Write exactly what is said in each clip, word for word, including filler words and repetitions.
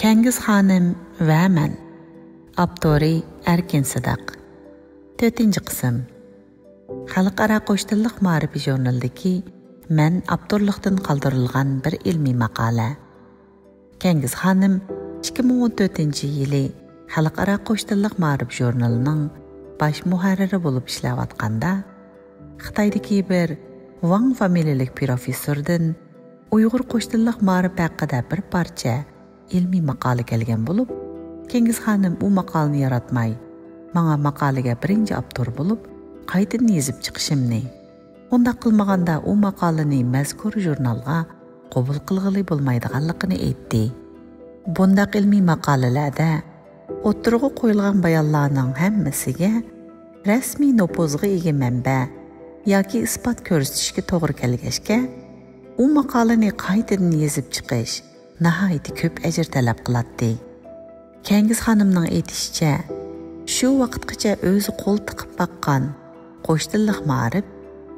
كەڭگىز خانىم ۋە مەن. ئاپتورى ئەركىن سىدىق. تۆتىنچى قىسىم. خەلقئارا قوش تىللىق مائارىپى ژۇرنىلىدىكى مەن ئاپتورلۇقتىن قالدۇرۇلغان بىر ئىلمىي ماقالە. كەڭگىز خانىم ئىككى مىڭ ئون تۆتىنچى يىلى خەلقئارا قوش تىللىق مائارىپ ژۇرنىلىنىڭ باش مۇھەررىرى بولۇپ ئىشلەۋاتقاندا، خىتايدىكى بىر ۋاڭ فامىلىلىك پروفېسسوردىن ئۇيغۇر قوش تىللىق مائارىپى ھەققىدە بىر پارچە ئىلمىي ماقالە كەلگەن بولۇپ، كەڭگىز خانىم ئۇ ماقالىنى ياراتماي، ماڭا ماقالىگە بىرىنچى ئاپتور بولۇپ، قايتىدىن يېزىپ چىقىشىمنى، ئۇنداق قىلمىغاندا ئۇ ماقالىنى مەزكۇر ژۇرنالغا قوبۇل قىلغىلى بولمايدىغانلىقىنى ئېيتتى. بۇنداق ئىلمىي ماقالىلەردە ئوتتۇرىغا قويۇلغان بايانلارنىڭ ھەممىسىگە رەسمىي نوپۇزغا ئىگە مەنبە ياكى ئىسپات كۆرسىتىشكە توغرا كەلگەچكە، ئۇ ماقالىنى قايتىدىن يېزىپ چىقىش ناھايىتى كۆپ ئەجىر تەلەپ قىلاتتى. كەڭگىز خانىمنىڭ ئېيتىشىچە، شۇ ۋاقىتقىچە ئۆزى قول تىقىپ باققان قوش تىللىق مائارىپ،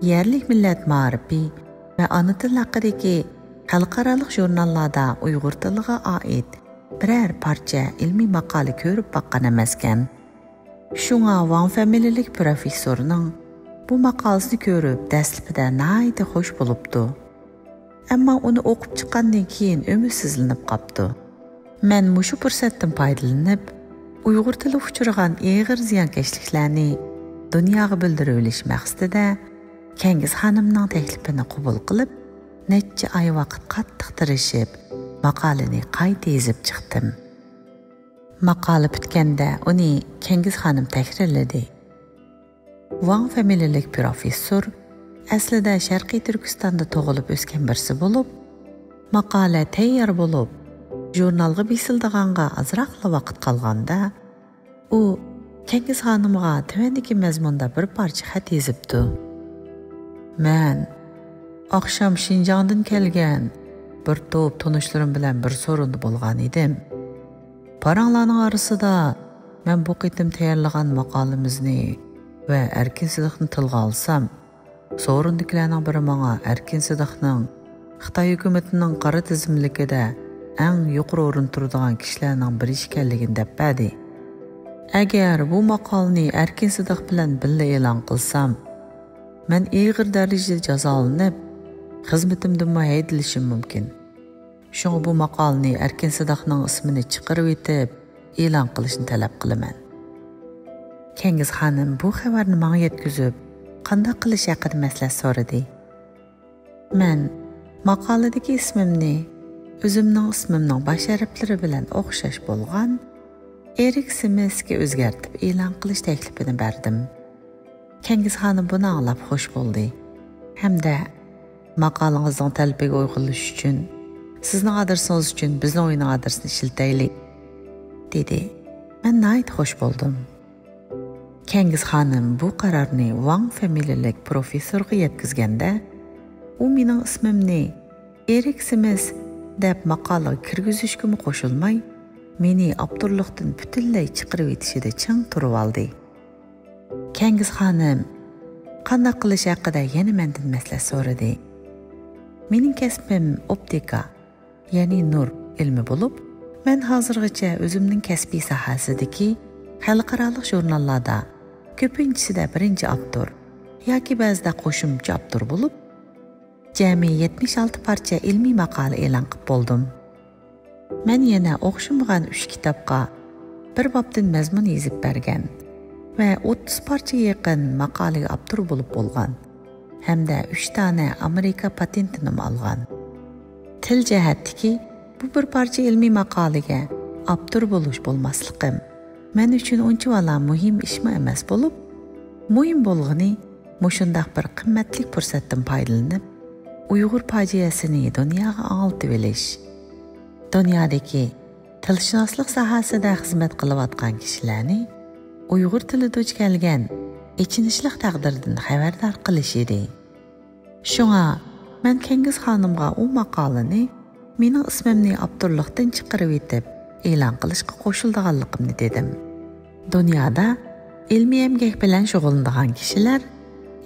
يەرلىك مىللەت مائارىپى ۋە ئانا تىل ھەققىدىكى خەلقئارالىق ژۇرناللاردا ئۇيغۇر تىلىغا ئائىت بىرەر پارچە ئىلمىي ماقالە كۆرۈپ باققان ئەمەسكەن. شۇڭا ۋاڭ فامىلىلىك پروفېسسورنىڭ بۇ ماقالىسىنى كۆرۈپ دەسلىپىدە ناھايىتى خوش بولۇپتۇ. ئەمما ئۇنى ئوقۇپ چىققاندىن كېيىن ئۈمىدسىزلىنىپ قاپتۇ. مەن مۇشۇ پۇرسەتتىن پايدىلىنىپ، ئۇيغۇر تىلى ئۇچرىغان ئېغىر زىيانكەشلىكلەرنى دۇنياغا بىلدۈرۈۋېلىش مەقسىتىدە كەڭگىز خانىمنىڭ تەكلىپىنى قوبۇل قىلىپ، نەچچە ئاي ۋاقىت قاتتىق تىرىشىپ، ماقالىنى قايتا يېزىپ چىقتىم. ماقالە پۈتكەندە ئۇنى كەڭگىز خانىم تەھرىرلىدى. ۋاڭ فامىلىلىك پروفېسسور ئەسلىدە شەرقىي تۈركىستاندا تۇغۇلۇپ ئۆسكەن بىرسى بولۇپ، ماقالە تەييار بولۇپ، ژۇرنالغا بېسىلىدىغانغا ئازراقلا ۋاقىت قالغاندا، ئۇ كەڭگىز خانىمغا تۆۋەندىكى مەزمۇندا بىر پارچە خەت يېزىپتۇ. مەن ئاخشام شىنجاڭدىن كەلگەن بىر توپ تونۇشلىرىم بىلەن بىر سورۇندا بولغان ئىدىم. پاراڭلارنىڭ ئارىسىدا مەن بۇ قېتىم تەييارلىغان ماقالىمىزنى ۋە ئەركىن سىدىقنى تىلغا ئالسام، سورۇندىكىلەرنىڭ بىرى ماڭا ئەركىن سىدىقنىڭ خىتاي ھۆكۈمىتىنىڭ قارا تىزىملىكىدە ئەڭ يۇقىرى ئورۇن تۇرىدىغان كىشىلەرنىڭ بىرى ئىكەنلىكىنى دەپ بەردى. ئەگەر بۇ ماقالىنى ئەركىن سىدىق بىلەن بىللە ئېلان قىلسام، مەن ئېغىر دەرىجىدە جازالىنىپ، خىزمىتىمدىنمۇ ھەيدىلىشىم مۇمكىن. شۇڭا بۇ ماقالىنى ئەركىن سىدىقنىڭ ئىسمىنى چىقىرىۋېتىپ ئېلان قىلىشنى تەلەپ قىلىمەن. كەڭگىز خانىم بۇ خەۋەرنى ماڭا يەتكۈزۈپ، قانداق قىلىش ھەققىدە مەسلىھەت سورىدى. مەن ماقالىدىكى ئىسمىمنى ئۆزۈمنىڭ ئىسمىمنىڭ باش ھەرپلىرى بىلەن ئوخشاش بولغان ئېرىك سىمىسكە ئۆزگەرتىپ ئېلان قىلىش تەكلىپىنى بەردىم. كەڭگىز خانىم بۇنى ئاڭلاپ خوش بولدى ھەمدە ماقالىڭىزنىڭ تەلىپىگە ئۇيغۇنلىشىش ئۈچۈن سىزنىڭ ئادرېسىڭىز ئۈچۈن بىزنىڭ ئۆينىڭ ئادرېسىنى ئىشلىتەيلى، دېدى. مەن ناھايىتى خوش بولدۇم. كەڭگىز خانىم بۇ قارارنى ۋاڭ فامىلىلىك پروفېسسورغا يەتكۈزگەندە، ئۇ مېنىڭ ئىسمىمنى ئېرىك سىمىس دەپ ماقالىغا كىرگۈزۈشكىمۇ قوشۇلماي، مېنى ئاپتورلۇقتىن پۈتۈنلەي چىقىرىۋېتىشىدە چىڭ تۇرۇۋالدى. كەڭگىز خانىم قانداق قىلىش ھەققىدە يەنە مەندىن مەسلىھەت سورىدى. مېنىڭ كەسپىم ئوپتىكا، يەنى نۇر ئىلمى بولۇپ، مەن ھازىرغىچە ئۆزۈمنىڭ كەسپىي ساھەسىدىكى خەلقئارالىق ژۇرناللاردا كۆپىنچىسىدە بىرىنچى ئاپتور ياكى بەزىدە قوشۇمچە ئاپتور بولۇپ، جەمئىي يەتمىش ئالتە پارچە ئىلمىي ماقالە ئېلان قىلىپ بولدۇم. مەن يەنە ئوخشىمىغان ئۈچ كىتابقا بىر بابتىن مەزمۇن يېزىپ بەرگەن ۋە ئوتتۇز پارچىگە يېقىن ماقالىگە ئاپتور بولۇپ بولغان ھەمدە ئۈچ دانە ئامېرىكا پاتېنتىنىمۇ ئالغان. تىل جەھەتتىكى بۇ بىر پارچە ئىلمىي ماقالىگە ئاپتور بولۇش بولماسلىقىم مەن ئۈچۈن ئۇنچىۋالا مۇھىم ئىشمۇ ئەمەس بولۇپ، مۇھىم بولغىنى مۇشۇنداق بىر قىممەتلىك پۇرسەتتىن پايدىلىنىپ، ئۇيغۇر پاجىئەسىنى دۇنياغا ئاڭلىتىۋېلىش. دۇنيادىكى تىلشۇناسلىق ساھەسىدە خىزمەت قىلىۋاتقان كىشىلەرنى ئۇيغۇر تىلى دۇچ كەلگەن ئېچىنىشلىق تەقدىردىن خەۋەردار قىلىش ئىدى. شۇڭا مەن كەڭگىز خانىمغا ئۇ ماقالىنى مېنىڭ ئىسمىمنى ئاپتورلۇقتىن چىقىرىۋېتىپ ئېلان قىلىشقا قوشۇلىدىغانلىقىمنى دېدىم. دۇنيادا ئىلمىي ئەمگەك بىلەن شۇغۇللىنىدىغان كىشىلەر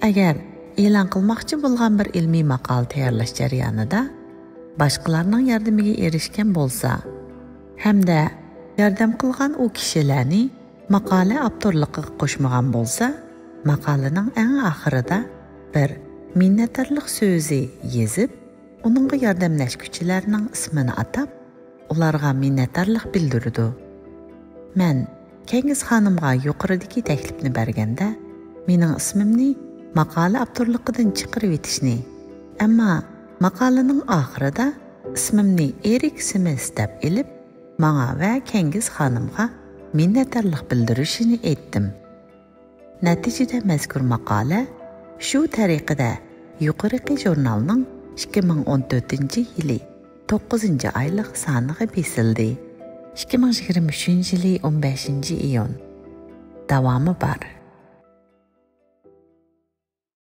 ئەگەر ئېلان قىلماقچى بولغان بىر ئىلمىي ماقالە تەييارلاش جەريانىدا باشقىلارنىڭ ياردىمىگە ئېرىشكەن بولسا، ھەمدە ياردەم قىلغان ئۇ كىشىلەرنى ماقالە ئاپتورلۇقىغا قوشمىغان بولسا، ماقالىنىڭ ئەڭ ئاخىرىدا بىر مىننەتدارلىق سۆزى يېزىپ، ئۇنىڭغا ياردەملەشكۈچىلەرنىڭ ئىسمىنى ئاتاپ، ئۇلارغا مىننەتدارلىق بىلدۈرىدۇ. مەن كەنگىز خانىمغا يۇقىرىدىكى تەكلىپنى بەرگەندە، مېنىڭ ئىسمىمنى ماقالە ئاپتورلۇقىدىن چىقىرىۋېتىشنى، ئەمما ماقالىنىڭ ئاخىرىدا ئىسمىمنى ئېرىك سىمىس دەپ ئېلىپ، ماڭا ۋە كەنگىز خانىمغا مىننەتدارلىق بىلدۈرۈشىنى ئېيتتىم. نەتىجىدە مەزكۇر ماقالە شۇ تەرىقىدە يۇقىرىقى ژۇرنالنىڭ ئىككى مىڭ ئون تۆتىنچى يىلى توققۇزىنچى ئايلىق سانىغا بېسىلدى. ئىككى مىڭ يىگىرمە ئۈچىنچى يىلى ئون بەشىنچى ئىيۇن. داۋامى بار.